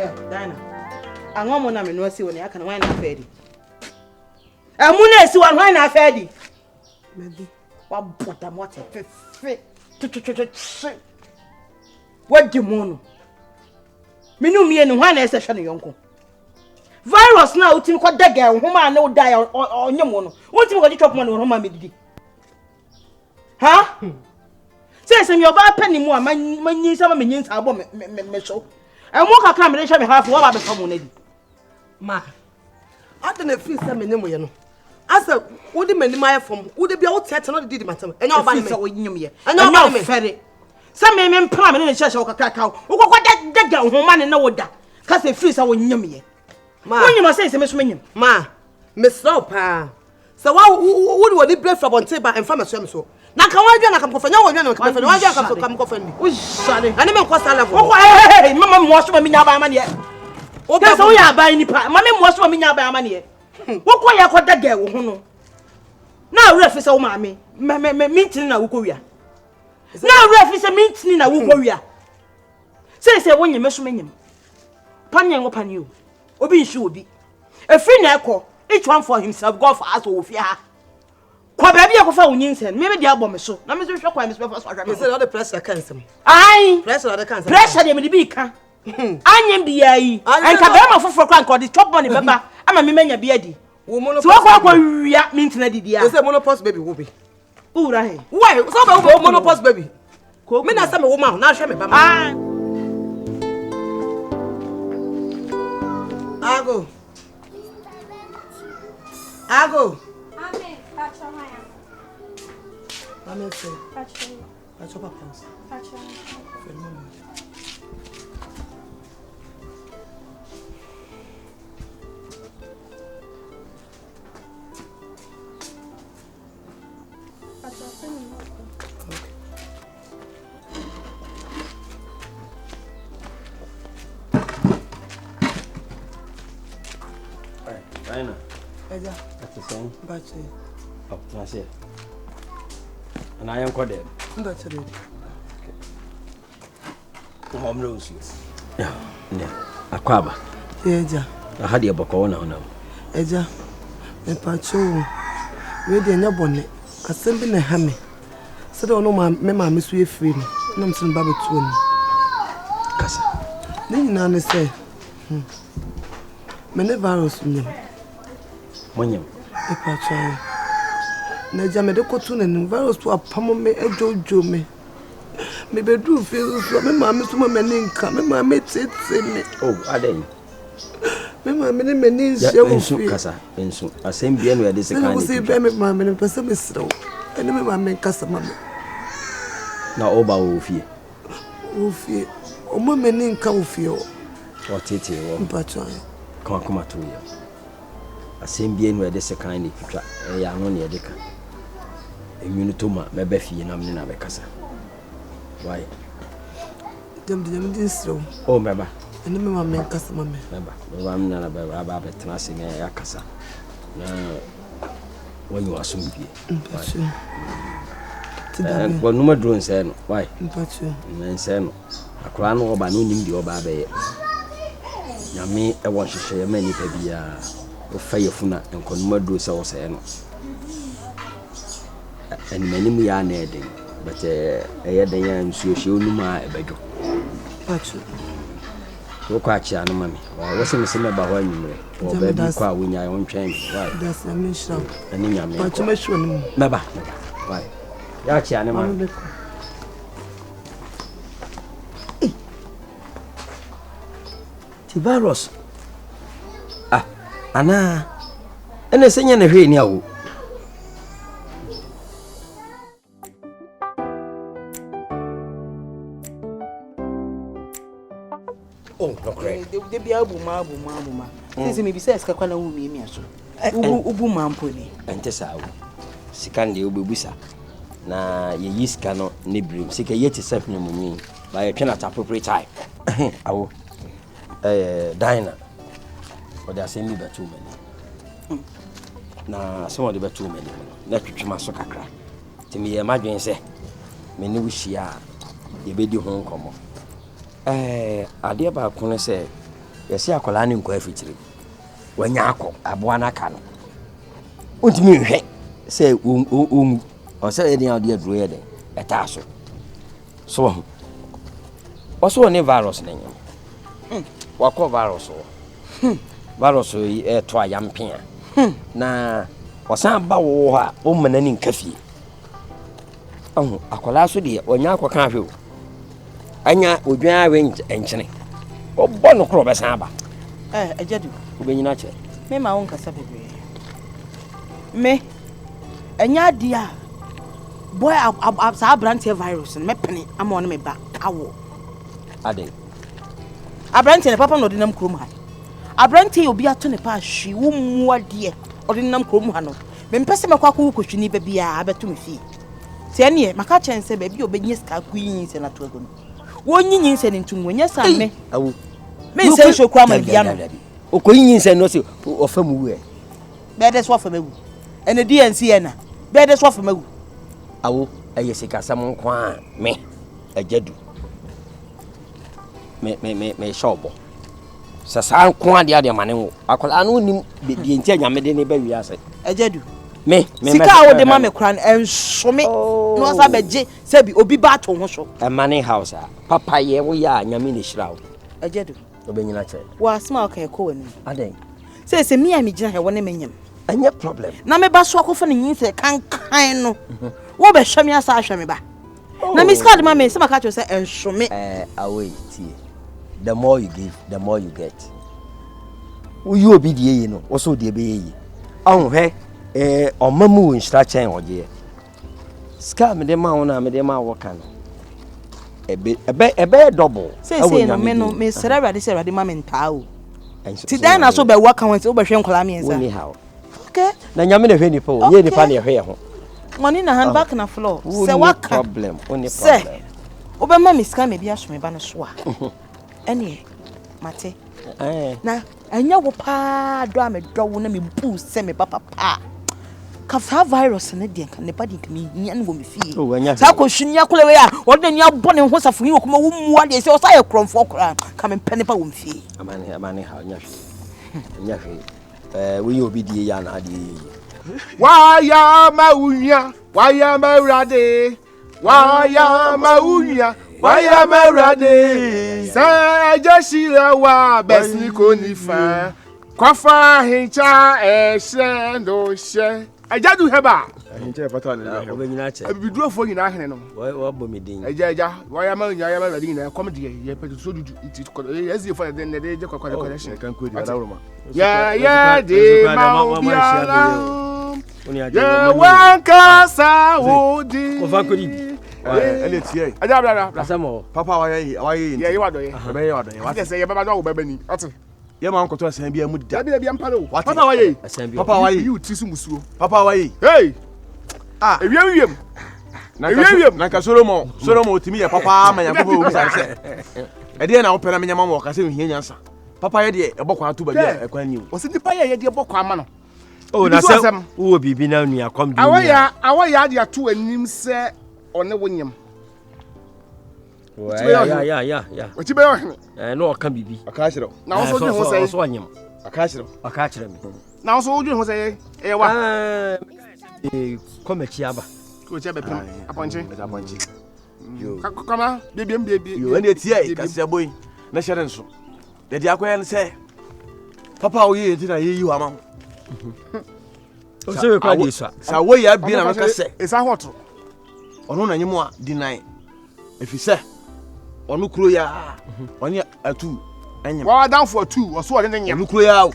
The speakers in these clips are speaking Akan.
Eh, Diana. Anwa mo na me no asi wo ne aka na hwan na afa adi. Ɛmu na esi wa hwan na afa adi. Madi. Wabɔ dam wate fefe twetwetwetwe. Wadi mu no. Me no mmienu hwan na ɛsɛ hwɛ ne yɔnko. Virus na wotumi kɔ daga nhoma a ne wo da ɔnyɛ mu no. Wontumi kɔgye chop money wɔ hɔ ma medidi. Ha? Sɛ sɛ mi ɔbaa pɛ ne mu a manyi nsa ma menyi nsa abɔ me me me so. Ɛmo kakra mede hwɛ me hafo wɔba bɛfa mu no adi. Ma adi na efiri sɛ me ne mo yɛ no. Asɛ wode m'anim ayɛ fam wode bia woteatea na wode didi m'atɛm ɛnyɛ ɔba ne me sɛ wonyim yɛ ɛnyɛ ɔba ne me ɔfɛre sɛ me me mpena me ne ne hyɛhyɛ wo kakraka wo wokɔkɔ da daga nhoma ne ne wo da ka sɛ efiri sɛ wonyim yɛ ma wonyim ɔsɛ sɛ me so menyim ma mesrɛ wo paa sɛ wa wode w'ani berɛ firi abɔnten ba ɛmfa mɛsoɛ me so na nka wɔadwa na kamkɔfɛ nyɛ wɔdwa na kamkɔfɛ na wɔadwa na kamkɔfɛ ni wosare ɛne me nkɔ saa level wokɔ ɛhɛhɛ mama mmoa so ma menya aban amaneɛ kɛ sɛ woyɛ aban nipa ma me mmoa so ma menya aban amaneɛ wokɔ yɛ kɔ daga wo ho no na awura fi sɛ wo maame me mentini na wokɔ wia na awura fi sɛ mentini na wokɔ wia sɛ sɛ wonyim me so menyim paneɛ ngo paneɛ o obi nsu obi ɛfiri na ɛkɔ each one for himself God for us wɔ fie ha kɔ baabi a kɔfa wo nyinsɛn me de abɔ me so na me nso hwɛ kwan me so bɛfa so ahwɛ me sɛ ɔde pressure ka nsɛm ai pressure ɔde ka nsɛm pressure deɛ mede bi ka anyɛ biaa yi nka bɛrima foforɔ koraa nka ɔde chop money bɛba ama me manya bi adi wo mono sɛ wɔkɔ akɔ wia mentena didi a sɛ monopause baby wo bi wowura he why sɛ wobɛ wo monopause baby me na sɛ me wo ma wo na ahwɛ me ba ma Ago. Ago. Amen. Pacho haya. Mame se. Pacho. Pacho papa. Pacho. Fernando. Pacho send me. Okay. Diana. Ẹja. Ɛte sɛn? Bakyɛ. Ɔtena ase. Anaa yɛnkɔ dɛm? Mbakyɛ dɛ. Na ɔmmerɛ wo nsuo. Nɛ, akɔ aba. Yɛ agya. Aha deɛ bɔkɔ wo na wonam. Agya, mepakyɛ wo. Wei deɛ nyɛ bɔne. Asɛm bi na ɛha me. Sɛdeɛ ɔno ma me maame so yɛ firi no, na mesɛ meba bɛto anim. Kasa. Ne nyinaa ne sɛ, me ne virus nyam. Monyam. Mepakyɛ. Na agya mede kɔto n'anim. Virus to apam me, adwodwo me. Mebɛduru fie so so a, me maame so ma m'ani nka. Me maame tete me. Oh, adɛn? Me maame ne m'ani nhyia wɔ Nsu fie. kasa, nsu. Asɛm bia no yɛde Sɛ sekan wo ne sɛ twitwa. bɛn me maame no, mepɛ sɛ mesrɛ wo. Ɛne me maame nkasa ma me. Na ɔba wɔ fie. Wɔ fie. Ɔma m'ani nka wɔ fie hɔ. Ɔtete wɔ. Mpakyɛ. Ka wakoma to yam. Asɛm bia no yɛde sekan ne twitwa. Ɛyɛ ano ne yɛde ka. Enwunu to ma mɛbɛ fie na mene na bɛkasa. Why? Gyam de nyame de nsrɛ wo. Oh, mɛba. Ɛne me maame nkasa ma me. Mɛba. Mɛba me nana bɛba aba abɛtena ase na yɛakasa. Na wɔnyi w'asomdwie. Mpakyɛ. Ti da bi. Wɔnum aduro nsɛɛ no. Why? Mpakyɛ. Nsɛɛ no. Akwaraa no ɔba no onim deɛ ɔba abɛyɛ. Nyame ɛwɔ nhyehyɛeɛ ma nipa biara. Wofa yafunu a nkɔnum aduro sɛ wɔsɛɛ no. Anim anim yɛ a na ɛden. But ɛyɛ den a nsuo hyɛ onum a ɛbɛdwo. Mpakyɛ. Wokɔ akyea no ma me. Wɔ sɛ me sɛ mɛba hɔ anwummerɛ. Wɔ baabi kɔ a wonya wontwɛn me. Why? Dasi nyame nhyira wo. Ɛne nyame Mpakyɛ mɛhwɛ w'anim. Mɛba. Mɛba. Why? Yɛ akyea no ma me. Maame bɛkɔ. Ti virus. Ah, anaa ɛna sɛ nyɛ ne hwee ni awo. Oh, nokorɛ. De bia abu ma abu ma abu ma. Sɛ sɛ mebisa sika kwa na wo miamia so. Ubu ubu ma mpo ni. Ɛnte saa o. Sika no deɛ wobɛbu sa. Na yɛyi sika no ne birim. Sika yɛ te sɛ hwene mu nwi. Ba yɛtwe no at appropriate time. Awo. Ɛyɛ Diana. Ɔde asɛm bi bɛtoo m'anim. Na asɛm a ɔde bɛtoo m'anim no, na twitwi m'aso kakra. Nti meyɛɛ m'adwene sɛ me ne wo hyia a yɛbɛdi ho nkɔmmɔ. Ɛɛ adeɛ baako ne sɛ Yɛse akwadaa no nkɔ afikyire. Wanya akɔ aboa no aka no. Wontumi nhwɛ sɛ ɔnwu. Ɔsɛ yɛ den a ɔde aduro yɛ den ɛtaa so. So wɔ ho. Ɔsɛ ɔne virus no nyam. Hmm. Wakɔ virus hɔ. Hmm. Virus yi ɛɛto ayampea. Hmm. Na ɔsan ba wo hɔ a ɔmma n'ani nka fie. Ɔho akwadaa so deɛ ɔnya akɔka ahwɛ o. Anya odwan awe nkyene. Ɔbɔ no korɔ ɔbɛsan aba. Eh, agya du. Wobɛnyina kyɛ. Me ma wo nkasa bebree. Me, ɛnyɛ adeɛ a boy saa aberanteɛ virus no mɛpene ama ɔne me ba awo. Adɛn? Aberanteɛ no papa na ɔde nam kurom ha. Aberanteɛ yi obi ato ne pa ahwe wo mmu adeɛ ɔde nam kurom ha no. Mempɛ sɛ mɛkɔ akɔwo kɔhwini ba biara abɛto me fie. Nti ɛneɛ maka kyerɛ no sɛ baabi a ɔbɛnya sika akɔyi nyinsɛn no ato agu no, wɔnyi nyinsɛn no nto ngu, ɛnyɛ saa me mensɛ nsuo koraa ma bia no. Ɔkɔyi nyinsɛn no sɛ ɔfa mu wu ɛ. Bɛyɛ dɛ so afa mu awu. Ɛnɛ DNC yɛ na. Bɛyɛ dɛ so afa mu awu. Awo ɛyɛ sikasɛm nko a me agya du. Me me me me hyɛ ɔbɔ. Sɛ saa nko adeɛ adeɛ ma ne nwo. Akwadaa no nim deɛ nti a nyame de ne ba wiase. Agya du. Me me Sika a wode ma me kora no ɛnso me. Oh. Na wasa bɛgye sɛ bi obi ba ato ho so. Ɛma ne house a papa yɛ woyɛ a nyame na hyira wo. Agya du. Wobɛnyina kyɛ. Wɔ asɛm a woka ɛkɔ w'anim. Adɛn? Sɛ sɛ me a megyina ha wɔ ne menyem. Ɛnyɛ problem. Na me ba so akɔfa ne nyinsɛ kankan no. Mhm. Wobɛhwɛ me asa ahwɛ me ba. Na me sika de ma me sɛ maka kyerɛ sɛ ɛnso me. Eh, away tie. The more you give, the more you get. Woyi obi deɛ yie no, wɔsɔ deɛ bɛyɛ yie. Ɔho hwɛ, eh, ɔma mu wɔ nhyira kyɛn ɔgyeɛ. Sika a mede ma wo no a mede ma wo ka no, ɛbɛ ɛbɛ ɛbɛyɛ double. Seesei no me no mesrɛ Awurade sɛ Awurade ma me ntaa o. Ti dan na so bɛwo aka ho nti wobɛhwɛ nkwadaa mmiɛnsa. Wonni haw. Okay. Na nyame na ɛhwɛ nipa o, nyɛ nipa na ɛhwɛ yɛ ho. Money na hand back na floor. Sɛ waka problem, wonni problem. Sɛ wobɛma me sika ma bi aso me ba no so a. Ɛneɛ mate. Na ɛnyɛ wo paa dɔ a medɔ wo na mebu sɛ me ba papa a. Ka saa virus no deɛ nka ne ba deɛ nka mehia no wɔ me fie. Oh, saa kɔhwini akɔla wei a ɔde n'ani abɔ ne ho safo yi wɔ kuma wo mua deɛ sɛ ɔsa yɛ korɔmfoɔ koraa ka mempɛ ne ba wɔ me fie. Amane amane ha nya hwee. Nya hwee. Eh, woyɛ obi die yɛ anaa deɛ yɛ yie. Wayɛ ma wo nua, wayɛ ma awurade. Wayɛ ma wo nua, wayɛ ma awurade. Sɛ agya hyira wa bɛsini kɔ nifa. Kɔfa ahenkyɛ ɛhyɛ no hyɛ. Agya du hɛba. Ahenkyɛ ɛfata ne bɛhɛ. Wobɛnyina akyɛ. Abibidurofoɔ nyinaa hene no. Wabɔ me din. Agya agya wayɛ ma nua wayɛ ma awurade nyinaa kɔm deɛ yɛ pɛ so dudu nti kɔ yɛ fɔ ne de gye kɔkɔ kɔ hyɛ. Yɛ yɛ de ma obiara. Yɛ wankasa wo di. Kɔfa kɔdi bi. Ɛne tiɛ. Agya bra bra bra. Asɛm wɔ. Papa wayɛ yi wayɛ yi. Yɛ yɛ wadɔyɛ. Ɛbɛyɛ wadɔyɛ. Wate sɛ yɛ bɛba na ɔwɔ bɛbɛ ni. Ɔte. Yɛ maa nkɔtɔ ɛsɛn bi mu da. Dabi dabi ampa o. Papa wayɛ yi. Ɛsɛn bi. Papa wayɛ yi. Yi ti so musuo. Papa wayɛ yi. Hey. Ah. Ewiem wiem. Ewiem wiem. Na nka Solomon Solomon otimi yɛ papa ama Nyankopɔn obi sa sɛ. Ɛdeɛ na wopɛ na menyɛ ma wɔ ka sɛ ohia nyansa. Papa yɛ deɛ ɛbɔ kwan ato baabi a ɛkwan ni o. Ɔsɛ nipa yɛ yɛ deɛ bɔ kwan ma no. Oh, na sɛ wowɔ biribi na nua kɔm de nua. Awɔ yɛ ade ato anim sɛ ɔne wo nyem. Ya Ɔkyi bɛyɛ ɔhene. Ɛɛ na ɔka biribi. Ɔka akyerɛ wo. Na wo nso wodwene ho sɛ. Ɔso ɔnyem. Ɔka akyerɛ wo. Ɔka akyerɛ me. Na wo nso wodwene ho sɛ ɛyɛ wa. Ɛɛ kɔ m'akyi aba. Kɔ m'akyi abɛpem apɔnkye. Apɔnkye. Kɔma biebiem biebiem. Yo ɛne etia yi kaseɛbɔ yi na hyɛ ne nso. Yɛde akɔyɛ no sɛ papa a woyɛ yɛ nti na yɛyi hɔ ama ho. Ɔsɛ wekura deɛ sua. Sɛ woyɛ abien na mɛka sɛ. Ɛsa hɔ to. Ɔno na nyim a di nan efisɛ ɔno kuro yi a ɔne atu ɛnyem. Wɔn adamfo atu ɔso ɔne ne nyem. Ɔno kuro yi a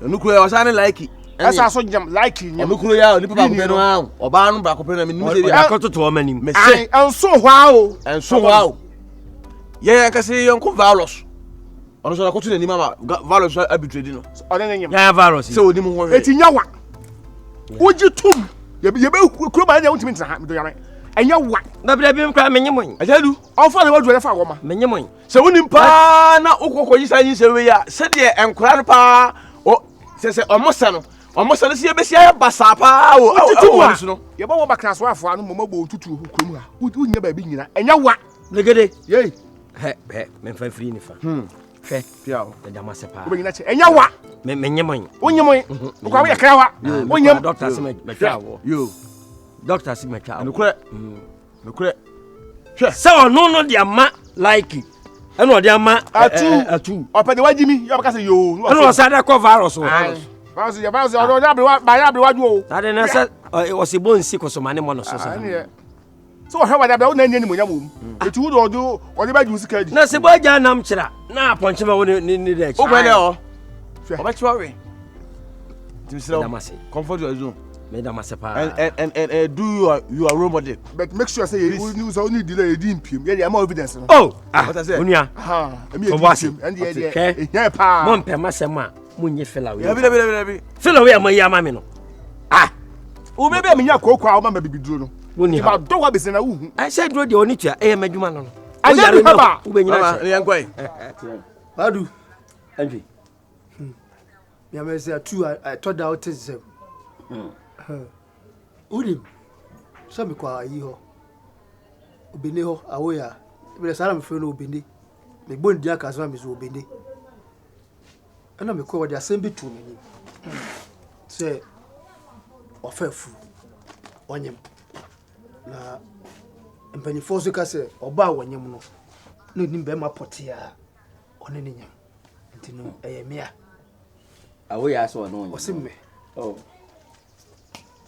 ɔno kuro yi a ɔsan ne laiki. Ɛsa so nyem laiki nyem. Ɔno kuro yi a onipa baako pɛ no a ɔbaa no baako pɛ na menim sɛ bi. Ɔde akɔtoto wɔn anim. Mese. Ɛnso hɔ a o. Ɛnso hɔ a o. Yɛn ankasa yɛn yɔnko Valos. Ɔno nso ɔkɔto n'anim ama Valos abitire di no. Ɔne ne nyem. Yaya Valos. Sɛ onim ho hwee. Eti nya wa. Wogye tom. Yɛbɛ kuro ba yɛ wontumi ntena ha medɔ yame. Ɛnyɛ wa. Dabida bi nkura menye mo. Ɛkyɛ du. Ɔfa ne waduru ɛfa wɔma. Menye mo. Sɛ wonim paa na wokɔkɔ yi saa nyinsɛn wei a sɛdeɛ nkora no paa sɛ sɛ ɔmo sɛ no ɔmo sɛ no sɛ yɛbɛsi ayɛ basaa paa wɔ ɛwɔ wɔn so no. Yɛbɔ wɔ bakra so afoa no mɔmɔ bɔ otutuo kurom ha. Wonya baabi nyina. Ɛnyɛ wa. Legede. Yei. Hɛ hɛ memfa mfiri nifa. Hwɛ. Pia o. Meda mo ase paa. Wobɛnyina kyɛ. Ɛnyɛ wa. Me menye mo. Wonye mo. Wokɔ woyɛ kra wa. Wonye mo. Doctor se matwa awoɔ. Yo. Doctor se matwa awoɔ. Nokorɛ. Nokorɛ. Hwɛ. Sɛ ɔno no de ama like ɛna ɔde ama atu atu. Ɔpɛ de wagyi mi yɛ ɔbɛka sɛ yoo. Ɛna ɔsan de kɔ virus o. Virus yɛ virus ɔde ɔde aberewa ba yɛ aberewa dwo o. Saa de na sɛ ɔsi bɔ nsi kosoma ne mɔ no so sa. Sɛ ɔhwɛ wade abira wo na ɛnyɛ animonyam wɔ mu. Eti wo de ɔde ɔde bɛgye wo sika adi. Na sɛ bɔ agya nam kyerɛ na apɔnkye ma wo ne ne ne dɛ akyi. Wokɔ dɛ ɔ. Hwɛ. Ɔbɛkye wawe. Nti mesrɛ wo. Comfort your zone. Meda mo ase paa. And and and and, and do your your role model. But make sure say you you sɛ wone delay yɛdi mpiem yɛde ɛma evidence no. Oh ah onua. Ɛmi yɛdi mpiem ɛne yɛ deɛ ehia paa. Mo mpɛ masɛm a mo nye fela wei. Dabi dabi dabi dabi. Fela wei a mo yi ama mi no. Ah. Wo bɛ bi a menya kooko a woma ma bibiduro no. Woni ha. Ba dɔ wa besi na wohu. Ɛsɛ duro deɛ ɔne tua ɛyɛ m'adwuma no no. Ɛnyɛ bi haba. Wobɛnyina kyɛ. Ne yɛn kɔe. Badu. Ɛntwi. Nyame sɛ atu ɛtɔ da wote nsɛm. Wonim sɛ mekɔ ayi hɔ. Obene hɔ awoya. Ebile saa na mefrɛ no obene. Mebɔ ne din aka asɛm a mesɛ obene. Ɛna mekɔ wɔde asɛm bi too m'anim sɛ wafa afuru ɔnyem na mpanimfoɔ nso ka sɛ ɔbaa a wɔnyem no na onim bɛrima pɔtee a ɔne ne nyem nti no ɛyɛ mmea. Awo yɛ asɛ ɔne ɔnyem. Ɔse mmɛ. Oh.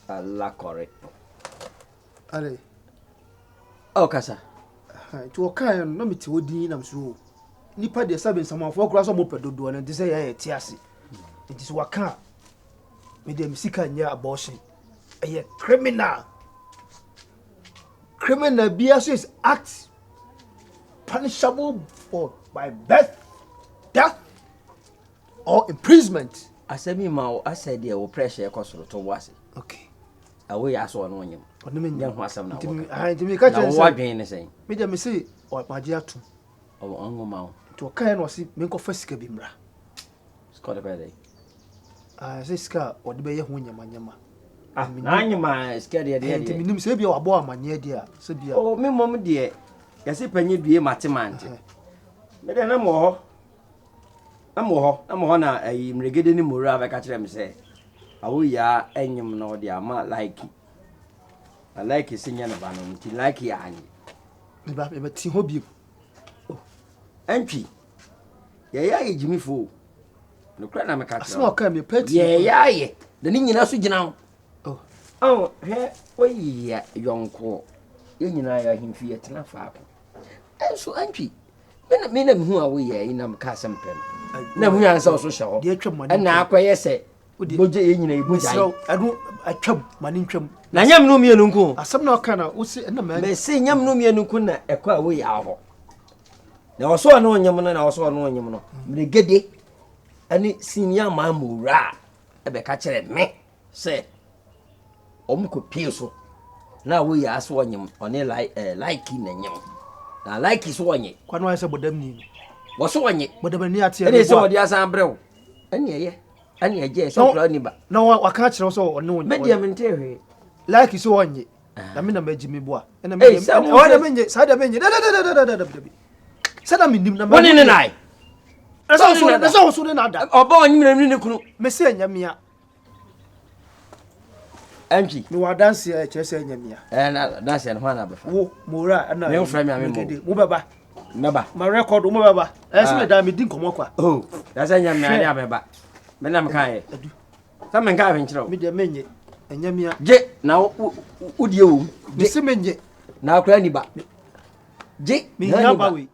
Alakɔre. Ale. Ɔkasa. Nti ɔkaeɛ no na mete hɔ din nam so o. Nipa deɛ sɛbe nsamanfoɔ koraa sɛ ɔmo pɛ dodoɔ no nti sɛ yɛn yɛte ase. Nti sɛ waka a me deɛ me sika nyɛ abortion. Ɛyɛ criminal. Criminal biara so is act punishable for by birth, death or imprisonment. Asɛm yi ma wo asɛ deɛ wo pressure kɔ soro to wo ase. Okay. Awo yɛ asɛ ɔno ɔnyem. Ɔno me nyɛ ho asɛm na wɔka. Nti mi ka kyerɛ sɛ. Na wo adwene ne sɛn? Me deɛ me se ɔmagye atom. Ɔnwoma wo. Nti ɔkaeɛ na ɔse menkɔfa sika bi mmra. Sika ɔde bɛyɛ dɛn? Ah, sɛ sika a ɔde bɛyɛ ho nyamanyama. Ah, na anyema sika deɛ deɛ deɛ. Nti menim sɛ ebia wabɔ amanneɛ deɛ a sɛ bia. Oh, me mmom deɛ yɛse panyin due mate mante. Me deɛ na mewɔ hɔ. Na mewɔ hɔ, na mewɔ hɔ na ayi mmerɛgede ne mmowura bɛka kyerɛ me sɛ awoyaa ɛnyem na ɔde ama laiki. Na laiki se nyɛ ne ba no nti laiki anye. Meba mebɛte hɔ bio. Oh, ɛntwi. Yɛyɛ ayɛ gyimifo o. Nokorɛ na meka kyerɛ Asɛm a ɔka mi pɛ ti. Yɛyɛ ayɛ. Na ne nyinaa so gyina ho. Oh. Oh, hwɛ woyɛ yɔnkoɔ. Yɛn nyinaa yɛ ahemfi yɛtena faako. Ɛnso ɛntwi. Me na me na mehu a woyɛ yi na meka asɛm pɛ no. Na mehu ansa ɔso hyɛ hɔ. Ɛna akɔyɛ sɛ bogya yɛn nyinaa yɛ bogya yi. Ɛno atwam ma ne ntwam. Na nyɛ mene mmienu nko. Asɛm na ɔka na wose ɛna mɛ. Mese nyɛ mene mmienu nko na ɛkɔ a woyɛ ahɔ. Na ɔsɔ ɔne ɔnyem no na ɔsɔ ɔne ɔnyem no. Mmerɛgede ɛne sini ama ma owura ɛbɛka kyerɛ me sɛ wɔn kɔ pie so na woyɛ ase ɔnyem ɔne lai ɛɛ laiki na nyem na laiki so ɔnye. Kwan wa sɛ bɔdam ni no. Wɔso ɔnye. Bɔdam ni ateɛ. Ɛna sɛ ɔde asan brɛ wo ɛne ɛyɛ ɛne ɛgye sɛ ɔkura ni ba. Na waka akyerɛ wo sɛ ɔne wo. Me deɛ mente hwee. Laiki so ɔnye. Na me na magyi me boa. Ɛna me deɛ ɛwɔ deɛ menye saa deɛ menye dɛdɛdɛdɛdɛdɛdɛbi. Sɛ na menim na. Wɔne ne nan. Ɛsɛ ɔso ne na da. Ɔbɔ ɔnyim na ne kunu. Mese ɛnyɛ mea. Ɛntwi. Mewɔ adanseɛ a ɛkyerɛ sɛ ɛnyɛ mea. Ɛɛ na adanseɛ no ho ana bɛfa. Wo mowura ɛna. Me wofrɛ me a me mmɔ. Mo bɛba. Mɛba. Ma record mo bɛba. Ɛyɛ sɛ meda medi nkɔmmɔ kwa. Oh, na sɛ nyɛ mea de a mɛba. Me na meka yɛ. Sɛ menka hwee nkyerɛ wo. Me deɛ menye. Ɛnyɛ mea. Gye na wo wo deɛ wɔ mu. Mese menye. Na akora ni ba. Gye. Mehia ba wei.